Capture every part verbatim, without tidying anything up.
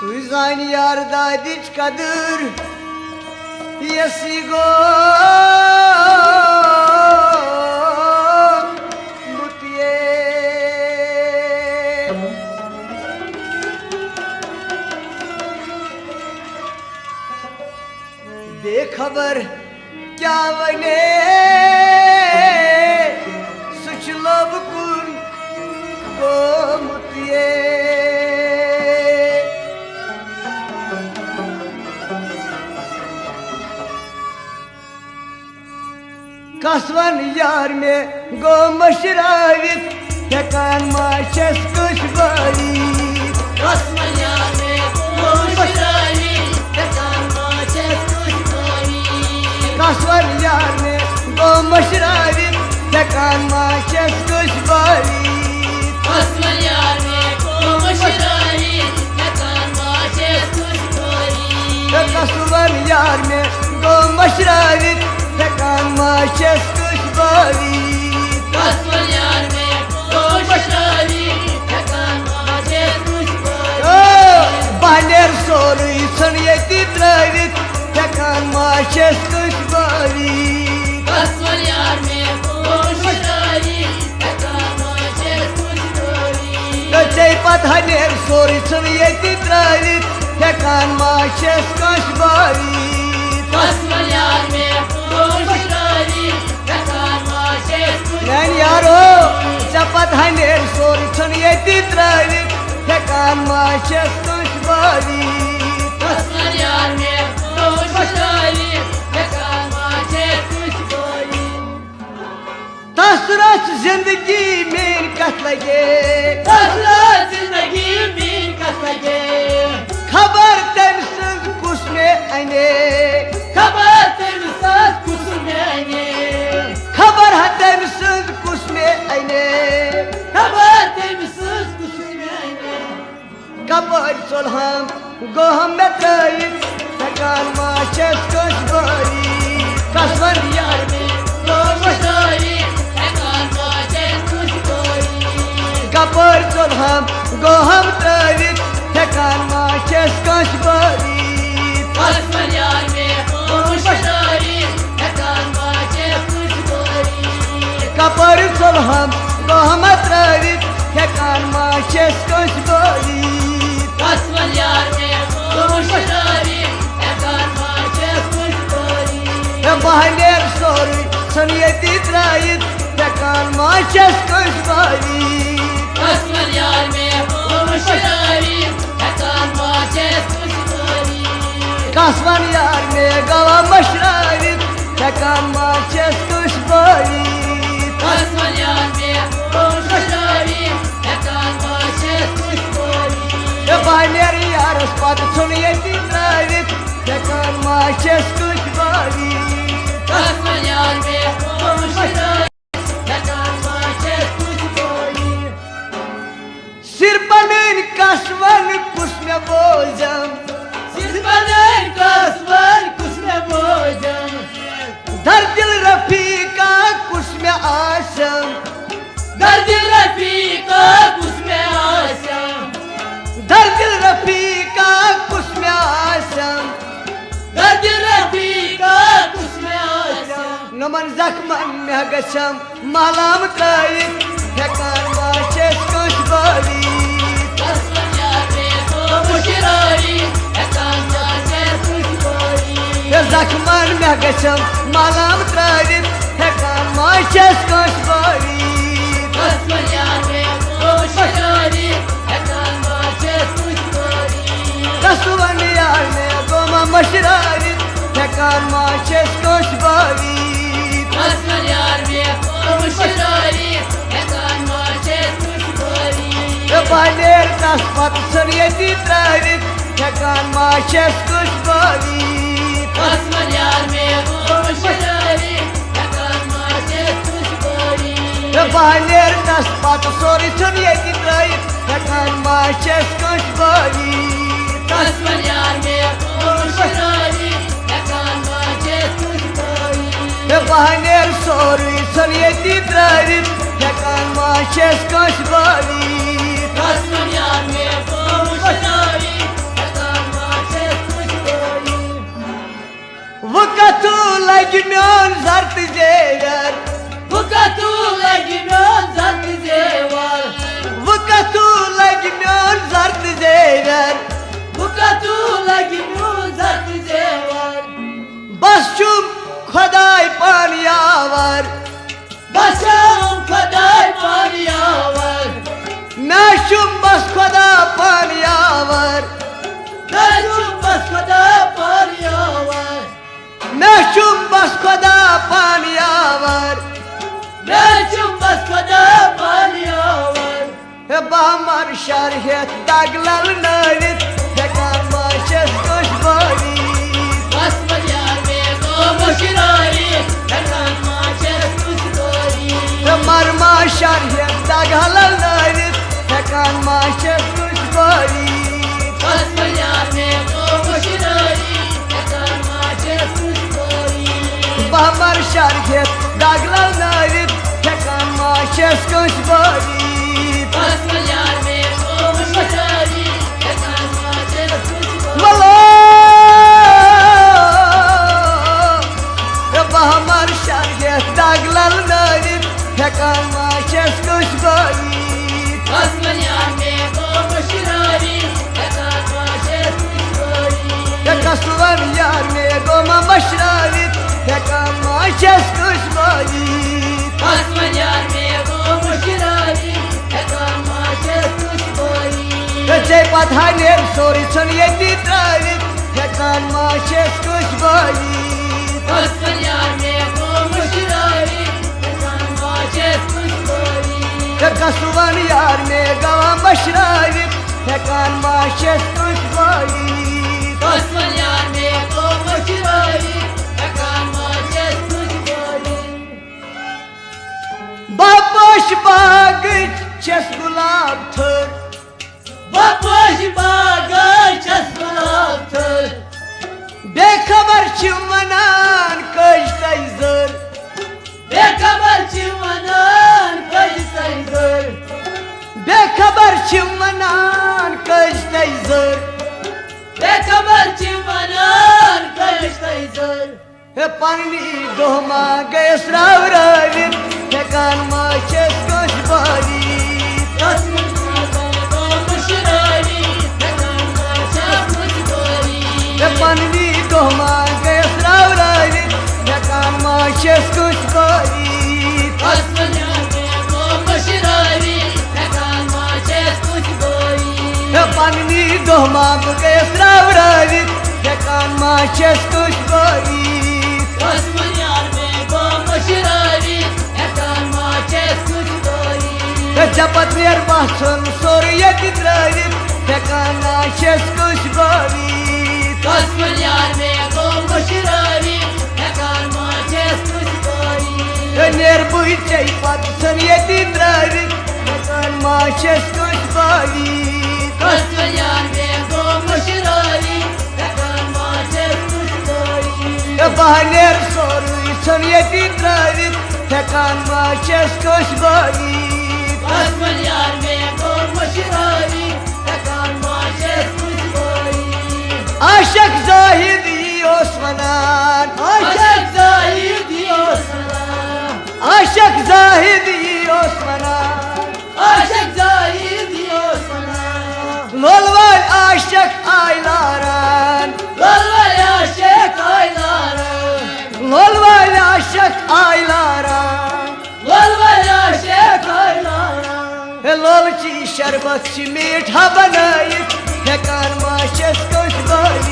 تُہۍ زانہِ یار دادِچ قدٕر، یَس یہِ گوٚو مُتیے۔ بے خبر کیا ونے، سُہ چھُ لوٚب کُن گوٚمُت یے۔ کس ون یار مےٚ گوٚو مٔشراوِتھ، ہٮ۪کان ما چھَس کٲنٛسہِ بٲوِتھ؟ کس ون یار مےٚ گوٚو مٔشراوِتھ، ہٮ۪کان ما چھَس کٲنٛسہِ بٲوِتھ؟ کس ون یار مےٚ گوٚو مٔشراوِتھ، ہٮ۪کان ما چھَس کٲنٛسہِ بٲوِتھ؟ کس ون یار مےٚ گوٚو مٔشراوِتھ، ہٮ۪کان ما چھَس کٲنٛسہِ بٲوِتھ؟ تہٕ کس ون یار مےٚ گوٚو مٔشراوِتھ، ہٮ۪کان ما چھَس کٲنٛسہِ بٲوِتھ؟ کس ون یار مےٚ گوٚو مٔشراوِتھ، ہٮ۪کان ما چھَس کٲنٛسہِ بٲوِتھ؟ او، بہٕ نیرٕ سورُے ژھٕن ییٚتی ترٛٲوِتھ، ہٮ۪کان ما چھَس کٲنٛسہِ بٲوِتھ؟ کس ون یار مےٚ گوٚو مٔشراوِتھ، ہٮ۪کان ما چھَس کٲنٛسہِ بٲوِتھ؟ تہٕ ژے پتہٕ ہا نیرٕ سورُے ژھٕن ییٚتی ترٛٲوِتھ، ہٮ۪کان ما چھَس کٲنٛسہِ بٲوِتھ؟ کس ون یار مےٚ گوٚو مٔشراوِتھ، ہٮ۪کان ما چھَس کٲنٛسہِ میٛانہِ یارو، ژےٚ پتہٕ ہا نیرِ سورُے ژھٕن ییٚتی ترٛٲوِتھ، ہٮ۪کان ما چھَس کٲنٛسہِ بٲوِتھ؟ کس ون یار مےٚ گوٚو مٔشراوِتھ، ہٮ۪کان ما چھَس کٲنٛسہِ بٲوِتھ؟ تس رژھ زندگی میٲنۍ کتھ لگے۔ تس رژھ زندگی میٲنۍ کتھ لگے۔ خبر تٔمۍ سٕنٛز کُس مےٚ انے۔ خبر تٔمۍ سٕنٛز کُس مےٚ انے۔ خبر ہا تٔمۍ سٕنٛز کُس مےٚ انے۔ خبر تٔمۍ سٕنٛز کُس مےٚ انے۔ کپٲرۍ ژوٚلہم گوٚہم مےٚ ترٛٲوِتھ، ہٮ۪کان ما چھَس کٲنٛسہِ بٲوِتھ؟ کس ون یار مےٚ گوٚو مٔشراوِتھ، ہٮ۪کان ما چھَس کٲنٛسہِ بٲوِتھ؟ کپٲرۍ ژوٚلہم گوٚہم ترٛٲوِتھ، ہٮ۪کان ما چھَس کٲنٛسہِ بٲوِتھ؟ کس ون یار مےٚ گوٚو مٔشراوِتھ، ہٮ۪کان ما چھَس کٲنٛسہِ بٲوِتھ؟ کپٲرۍ ژوٚلہم گوٚہم ترٛٲوِتھ، ہٮ۪کان ما چھَس کٲنٛسہِ بٲوِتھ؟ کس ون یار مےٚ گوٚو مٔشراوِتھ، ہٮ۪کان ما چھَس کٲنٛسہِ بٲوِتھ؟ ہے بہٕ ہا نیرٕ سورُے ژھٕن ییٚتی ترٛٲوِتھ، ہٮ۪کان ما چھَس کٲنٛسہِ بٲوِتھ؟ کس ون یار مےٚ گوٚو مٔشراوِتھ، ہٮ۪کان ما چھَس کٲنٛسہِ بٲوِتھ؟ کس ون یار مےٚ گوٚو مٔشراوِتھ، ہٮ۪کان ما چھَس کٲنٛسہِ بٲوِتھ؟ کس ون یار مےٚ گوٚو مٔشراوِتھ، ہٮ۪کان ما چھَس کٲنٛسہِ بٲوِتھ؟ ہے بہٕ ہا نیرٕ یارس پتہٕ ژھٕن ییٚتی ترٛٲوِتھ، ہٮ۪کان ما چھَس کٲنٛسہِ بٲوِتھ؟ کس ون یار مےٚ گوٚو مٔشراوِتھ، ہٮ۪کان ما چھَس کٲنٛسہِ بٲوِتھ؟ سِر پنٕنۍ کس ون کُس مےٚ بوزم؟ سِر پنٕنۍ کس ون کُس مےٚ بوزم؟ دردِل رفیقا کُس مےٚ آسم؟ دردِل رفیقا کُس مےٚ آسم؟ دردِل رفیقا کُس مےٚ آسم؟ دردِل رفیقا کُس مےٚ آسم؟ نمن زخمن مےٚ گژھم ملام ترٲوِتھ، ہٮ۪کان ما چھَس کٲنٛسہِ بٲوِتھ؟ کس ون یار مےٚ گوٚو مٔشراوِتھ، ہٮ۪کان ما چھَس کٲنٛسہِ بٲوِتھ؟ ہے زخمن مےٚ گژھم ملام ترٲوِتھ، ہٮ۪کان ما چھَس کٲنٛسہِ بٲوِتھ؟ کس ون یار مےٚ گوٚو مٔشراوِتھ، ہٮ۪کان ما چھَس کٲنٛسہِ بٲوِتھ؟ کس ون یار مےٚ گوٚو ما مٔشراوِتھ، ہٮ۪کان ما چھَس کٲنٛسہِ بٲوِتھ؟ کس ون یار مےٚ گوٚو مٔشراوِتھ، ہٮ۪کان ما چھَس کٲنٛسہِ بٲوِتھ؟ ہے بہٕ ہا نیرٕ تس پتہٕ ژھٕن ییٚتی ترٛٲوِتھ، ہٮ۪کان ما چھَس کٲنٛسہِ بٲوِتھ؟ کس ون یار مےٚ گوٚو مٔشراوِتھ، ہٮ۪کان ما چھَس کٲنٛسہِ بٲوِتھ؟ ہے بہٕ ہا نیرٕ تس پتہٕ سورُے ژھٕن ییٚتی ترٛٲوِتھ، ہٮ۪کان ما چھَس کٲنٛسہِ بٲوِتھ؟ کس ون یار مےٚ گوٚو مٔشراوِتھ، ہٮ۪کان ما چھَس کٲنٛسہِ بٲوِتھ؟ ہے بہٕ ہا نیرٕ سورُے ژھٕن ییٚتی ترٛٲوِتھ، ہٮ۪کان ما چھَس کٲنٛسہِ بٲوِتھ؟ کس ون یار مےٚ گوٚو مٔشراوِتھ، میون زر تہٕ زیور۔ وۄنۍ کتھٕ لگہِ میون زر تہٕ زیور۔ وۄنۍ کتھٕ لگہِ میون زر تہٕ زیور۔ وۄنۍ کتھٕ لگہِ میون زر تہٕ زیور۔ بس چھُم خۄداے پانہٕ یاور۔ بس چھُم خۄداے پانہٕ یاور۔ مےٚ چھُم بس خۄدا پانہٕ یاور۔ مےٚ چھُم بس خۄدا پانہٕ یاور۔ مےٚ چھُم بس خۄدا پانہٕ یاور۔ مےٚ چھُم بس خۄدا پانہٕ یاور۔ ہے بہٕ ہا مرٕ شر ہٮ۪تھ دگ للنٲوِتھ، ہٮ۪کان ما چھَس کٲنٛسہِ بٲوِتھ۔ بس وۄنۍ یار مےٚ گوٚو مٔشرٲوِتھ، ہٮ۪کان ما چھَس کٲنٛسہِ بٲوِتھ۔ ہے مرٕ ما شر ہٮ۪تھ دگ ہا للنٲوِتھ، ہٮ۪کان ما چھَس کٲنٛسہِ بٲوِتھ۔ بس وۄنۍ یار مےٚ گوٚو مٔشرٲوِتھ، ہٮ۪کان ما چھَس کٲنٛسہِ بٲوِتھ۔ بہٕ ہا مرٕ شر ہٮ۪تھ دگ للنٲوِتھ، ہٮ۪کان ما چھَس کٲنٛسہِ بٲوِتھ۔ بس وۄنۍ یار مےٚ گوٚو مٔشرٲوِتھ، ہٮ۪کان ما چھَس کٲنٛسہِ بٲوِتھ۔ ملو، بہٕ ہا مرٕ شر ہٮ۪تھ دگ للنٲوِتھ، ہٮ۪کان ما چھَس کٲنٛسہِ بٲوِتھ۔ بس وۄنۍ یار مےٚ گوٚو مٔشرٲوِتھ، ہٮ۪کان ما چھَس کٲنٛسہِ بٲوِتھ۔ ہے کس وَن یار مےٚ گوٚو ما مٔشرٲوِتھ، ہٮ۪کان ما چھَس کٲنٛسہِ بٲوِتھ۔ بس وۄنۍ یار مےٚ گوٚو مٔشرٲوِتھ، ہٮ۪کان ما چھَس کٲنٛسہِ بٲوِتھ۔ ہے ژےٚ پتہٕ ہا نیرِ سورُے ژھُن ییٚتی ترٛٲوِتھ، ہٮ۪کان ما چھَس کٲنٛسہِ بٲوِتھ۔ بس وۄنۍ یار مےٚ گوٚو مٔشرٲوِتھ، ہٮ۪کان ما چھَس کٲنٛسہِ بٲوِتھ۔ ہے کس وَن یار مےٚ گوٚو مٔشرٲوِتھ، ہٮ۪کان ما چھَس کٲنٛسہِ بٲوِتھ۔ بس وۄنۍ یار مےٚ گوٚو مٔشرٲوِتھ، ہٮ۪کان ما چھَس کٲنٛسہِ بٲوِتھ۔ بہٕ پوشہٕ باغٕچ چھَس گُلاب تھٔر۔ بہٕ پوشہٕ باغٕچ چھَس گُلاب تھٔر۔ بے خبر چھِ وَنان کٔج تۄہہِ زٔر۔ بے خبر چھِ وَنان کٔج تۄہہِ زٔر۔ بے خبر چھِ وَنان کٔج تۄہہِ زٔر۔ بے خبر چھِ وَنان کٔج تۄہہِ زٔر۔ ہے پننی دۄہ ما گٔیَس راورٲوِتھ، ہٮ۪کان ما چھَس کٲنٛسہِ بٲوِتھ۔ تس منٛز ما گوٚو مٔشرٲوِتھ، ہٮ۪کان ما چھَس کٲنٛسہِ بٲوِتھ۔ ہے پننی دۄہ ما گٔیَس راورٲوِتھ، ہٮ۪کان ما چھَس کٲنٛسہِ بٲوِتھ۔ تس منٛز ما گوٚو مٔشرٲوِتھ، ہٮ۪کان ما چھَس کٲنٛسہِ بٲوِتھ۔ ہے پننی دۄہ ما بہٕ گٔیَس راورٲوِتھ، ہٮ۪کان ما چھَس کٲنٛسہِ بٲوِتھ۔ بس وۄنۍ یار مےٚ گوٚو مٔشرٲوِتھ، ہٮ۪کان ما چھَس کٲنٛسہِ بٲوِتھ۔ ہے ژےٚ پتہٕ نیر باسُن سورُے ییٚتہِ ترٛٲوِتھ، ہٮ۪کان ما چھَس کٲنٛسہِ بٲوِتھ۔ بس وۄنۍ یار مےٚ گوٚو مٔشرٲوِتھ، ہٮ۪کان ما چھَس کٲنٛسہِ بٲوِتھ۔ ہے نیر بٕے ژےٚ پتہٕ ژھٕن ییٚتی ترٛٲوِتھ، ہٮ۪کان ما چھَس کٲنٛسہِ بٲوِتھ۔ بس وۄنۍ یار مےٚ گوٚو مٔشرٲوِتھ، ہٮ۪کان ما چھَس کٲنٛسہِ بٲوِتھ۔ ہے بہٕ ہا نیرٕ سورُے ژھٕن ییٚتی ترٛٲوِتھ، ہٮ۪کان ما چھَس کٲنٛسہِ بٲوِتھ۔ بس وۄنۍ یار مےٚ گوٚو مٔشرٲوِتھ، ہٮ۪کان ما چھَس کٲنٛسہِ بٲوِتھ۔ عاشق زاہد یی اوس وَنان۔ عاشق زاہد یی اوس وَنان۔ عاشق زاہد یی اوس وَنان۔ عاشق زاہد یی اوس وَنان۔ لول وٲلۍ عاشق آے لاران۔ لول وٲلۍ عاشق آے لاران۔ لول وٲلۍ عاشق آے لاران۔ لول وٲلۍ عاشق آے لاران۔ ہے لول چی شربت چھِ میٖٹھا بنٲیِتھ، ہٮ۪کان ما چھَس کٲنٛسہِ بٲوِتھ۔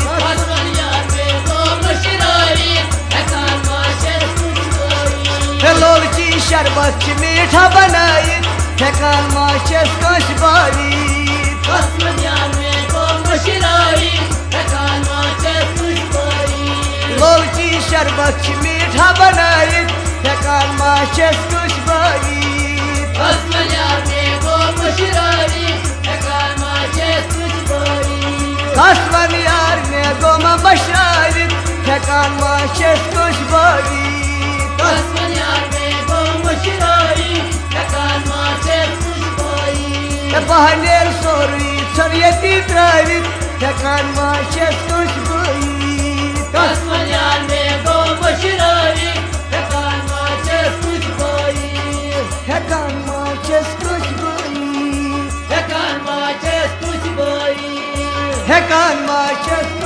بس وۄنۍ یار مےٚ گوٚو مٔشرٲوِتھ، ہٮ۪کان ما چھَس کٲنٛسہِ بٲوِتھ۔ ہے لول چی شربت چھِ میٖٹھا بنٲیِتھ، ہٮ۪کان ما چھَس کٲنٛسہِ بٲوِتھ۔ بس وۄنۍ یار مےٚ گوٚو مٔشرٲوِتھ، ہٮ۪کان ما چھَس کٲنٛسہِ بٲوِتھ۔ لول چی شربت چھِ میٖٹھا بنٲیِتھ، ہٮ۪کان ما چھَس کٲنٛسہِ بٲوِتھ۔ بس وۄنۍ یار مےٚ گوٚو مٔشرٲوِتھ، ہٮ۪کان ما چھَس کٲنٛسہِ بٲوِتھ۔ کس وَن یار مےٚ گوٚو ما مٔشرٲوِتھ، ہٮ۪کان ما چھَس کٲنٛسہِ بٲوِتھ۔ بس وۄنۍ یار مےٚ گوٚو مٔشرٲوِتھ، ہٮ۪کان ما چھَس کٲنٛسہِ بٲوِتھ۔ ہے بہٕ ہا نیرٕ سورُے ژھٕن ییٚتی ترٛٲوِتھ، ہٮ۪کان ما چھَس کٲنٛسہِ بٲوِتھ۔ بس وۄنۍ یار مےٚ گوٚو ہٮ۪کان ما چھَس